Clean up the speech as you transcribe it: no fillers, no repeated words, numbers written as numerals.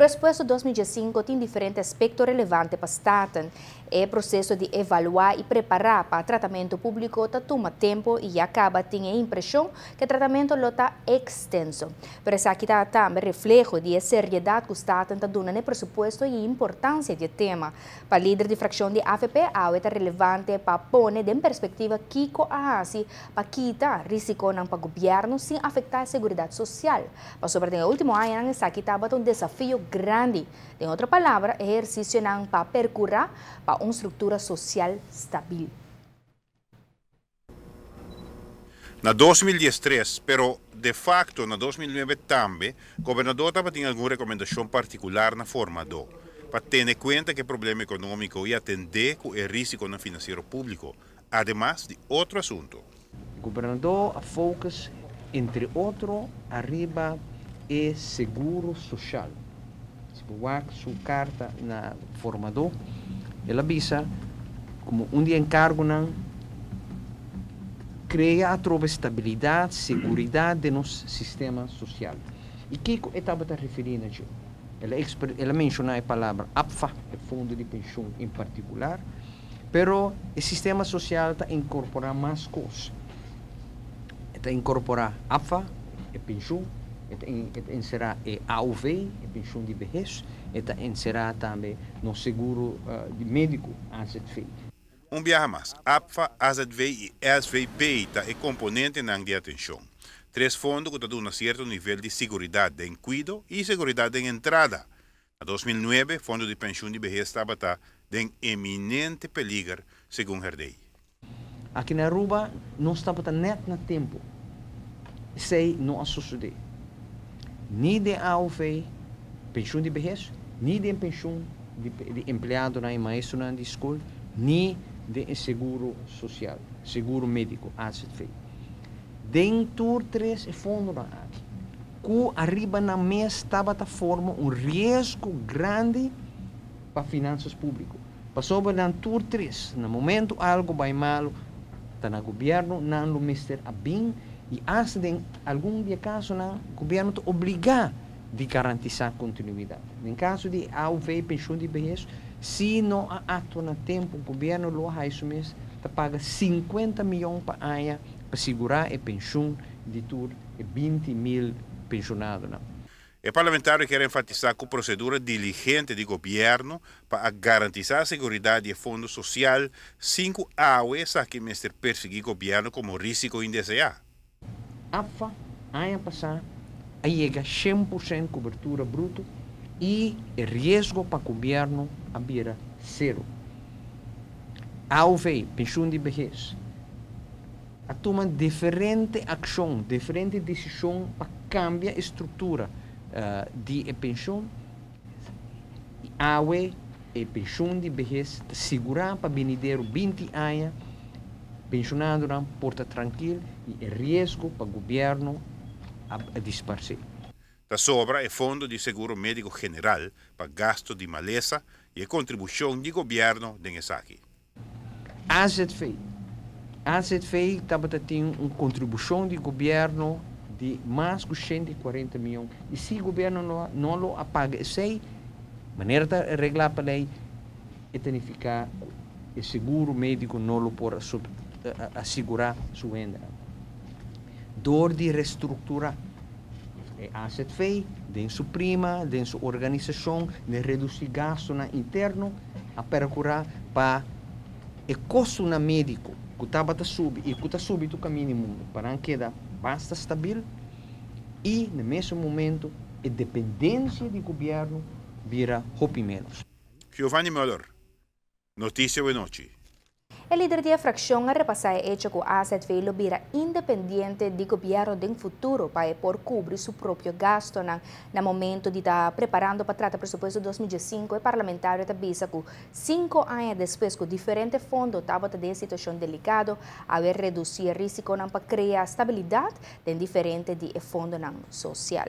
Presupuesto 2015 tin diferente aspecto relevante pa Staten. E proceso di evalua y prepara pa tratamento publico ta tuma tempo y ya caba tin e impresion cu e tratamento lo ta extenso. Pero esaki ta tambe refleho di seriedad cu Staten ta duna na presupuesto y importancia di e tema. Pa lider di fraccion di AVP, awe ta relevante pa pone den perspectiva kico a haci pa kita risiconan pa gobierno sin afecta e seguridad social. Pasobra den ultimo aña esaki tabata un desafio grandi. Den otro palabra, ehercicionan pa percura pa un structura social stabil. Na 2013, pero de facto na 2009 tambe, gobernador tabatin algun recomendacion particular na formador, pa tene cuenta cu e problema economico y atende cu e risiconan financiero publico, ademas di otro asunto. Gobernador a focus, entre otro, ariba e seguro social. Si bo wak su carta na formador, el a bisa como un di encargonan crea atrobe stabilidad, seguridad den nos sistema social. Y kico e tabata referi na dje? El a menciona e palabra APFA, e fondo di pensioen en particular, pero e sistema social ta incorpora mas cos. E ta incorpora APFA, e pensioen, e ta encera e AOV, e pensioen di behes, e ta encera tambe nos seguro di medico, AZV. Un biaha mas, APFA, AZV y SVB ta e componentenan di atencion. Tres fondo cu ta duna cierto nivel di siguridad den cuido y siguridad den entrada. Na 2009, Fondo di Pensioen di Behes tabata den eminente peliger, segun Herdey. Aki na Aruba nos tabata net na tempo. Esey no a sucede. Ni den AOV, pensioen di behes, ni den pensioen di empleadonan y maestronan di school, ni den seguro social, seguro medico, AZV. Den tur tres e fondonan aki, cu ariba nan mes tabata forma un riesgo grandi pa finanzas publico. Pasobra nan tur tres, na momento algo bay malo, ta na gobierno nan lo mester a bin y hasta den algun di e casonan gobierno ta obliga di garantisa continuidad. Den caso di AOV, pensioen di behes, si no a actua na tempo, gobierno lo a haya su mes ta paga 50 miyon pa aña pa sigura e pensioen di tur e 20 mil pensionadonan. E parlamentario kier enfatisa cu procedura diligente di gobierno pa a garantisa seguridad di e fondo social sin cu awe esaki mester persegui gobierno como risico indesea. APFA aña pasa a yega 100% cobertura bruto y e riesgo pa gobierno a bira cero. AOV, pensioen di behes, a tuma diferente accion, diferente decision pa cambia e structura di e pensioen. Awe e pensioen di behes ta sigura pa binidero 20 aña, pensionadonan por ta trankil y e riesgo pa gobierno a disparce. Ta sobra e Fondo di Seguro Medico General pa gasto di malesa y e contribucion di gobierno den esaki. AZV. AZV tabata tin un contribucion di gobierno di mas cu 140 miyon. Y si gobierno no lo a paga esey, manera ta regla pa ley, e ta nifica e seguro medico no lo por asegura su hende. Door di reestructura e AZV, den su prima, den su organisacion, de reduci gastonan interno, a percura pa e costonan medico cu tabata subi y cu ta subi tur caminda mundo, pa nan keda basta stabil y na mesun momento e dependencia di gobierno bira hopi menos. Giovanni Müller, Noticia Buenochi. E lider di fraccion a repasa e hecho cu AZV lo bira independiente di gobierno den futuro pa e por cubri su propio gastonan. Na momento di ta preparando pa trata presupuesto 2015, e parlamentario ta bisa cu 5 aña despues cu diferente fondo tabata den situacion delicado, a reduci e risiconan pa crea stabilidad den diferente di e fondonan social.